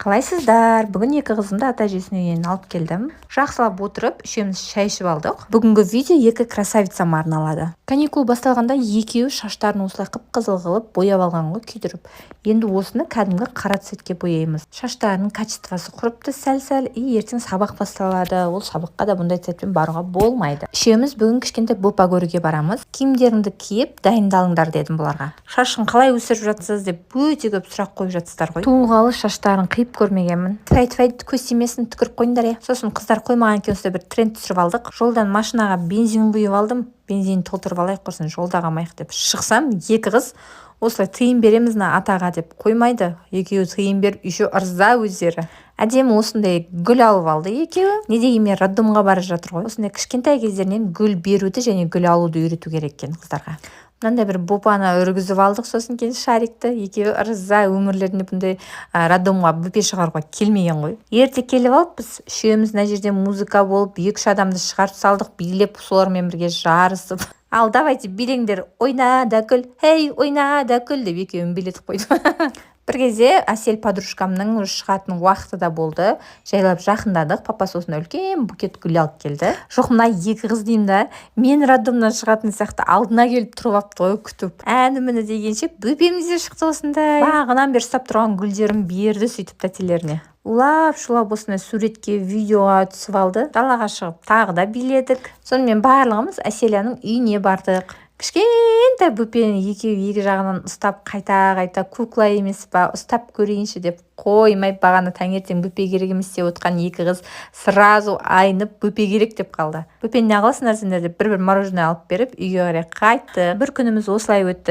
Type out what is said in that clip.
Қалайсыздар? Бүгін екі қызымды ата әжесінің үйінен алып келдім. Жақсылап отырып, үшеуміз шай ішіп алдық. Бүгінгі видео екі красавицама арналады. Каникул басталғанда екеуі шаштарын осылай қып-қызыл қылып бояп алған ғой, күйдіріп. Енді осыны кәдімгі қара цветке бояймыз. Шаштарының качествосы құрыпты сәл-сәл, и ертең сабақ басталады. Ол сабаққа да бұндай цветпен баруға болмайды. Үшеуміз бүгін кішкентай бопа көруге барамыз. Киімдеріңді киіп дайындалыңдар дедім бұларға. Шашын қалай өсіріп жатсыз деп өте көп сұрақ қойып жатсыздар ғой. Туылғалы шаштарын қиып көрмегенмін. Тфәй, тфәй, көз тимесін, түкіріп қойыңдар, иә. Сосын қыздар қоймаған екен, осындай бір тренд түсіріп алдық. Жолдан машинаға бензин құйып алдым. Бензин толтырып алайық, құрсын, жолда қалмайық деп шықсам, екі қыз осылай тиын береміз мына атаға деп қоймайды. Екеуі тиын беріп, еще ырза өздері. Әдемі осындай гүл алып алды екеуі. Не дегенмен, роддомға бара жатыр ғой. Осындай кішкентай кездерінен гүл беруді және гүл алуды үйрету керек екен қыздарға. Мынандай бір бопаны үргізіп алдық, сосын кейін шарикті. Екеуі ырза, өмірлерінде бұндай роддомға бөпе шығаруға келмеген ғой. Ерте келіп алыппыз үшеуміз. Мына жерде музыка болып, екі үш адамды шығарып салдық билеп, солармен бірге жарысып. Ал, давайте, билеңдер, ойна да күл, ей, ойна да күл деп екеуін билетіп қойдым. Бір кезде Әсел подружкамның шығатын уақыты да болды. Жайлап жақындадық. Папасы осындай үлкен букет гүл алып келді. Жоқ, мына екі қыз деймін да, мен роддомнан шығатын сияқты алдына келіп тұрып алыпты ғой күтіп. Әні міне дегенше, бөпеміз де шықты осындай. Бағанан бері ұстап тұрған гүлдерін берді сөйтіп тәтелеріне. Улап шулап осындай суретке, видеоға түсіп алды. Далаға шығып тағы да биледік. Сонымен барлығымыз Әселяның үйіне бардық. Кішкентай бөпені екеуі екі жағынан ұстап, қайта қайта кукла емес па, ұстап көрейінші деп қоймай. Бағана таңертең бөпе керек емес деп отқан екі қыз сразу айнып, бөпе керек деп қалды. Бөпені не қыласыңдар сендер деп, бір бір мороженое алып беріп, үйге қарай қайттық. Бір күніміз осылай өтті.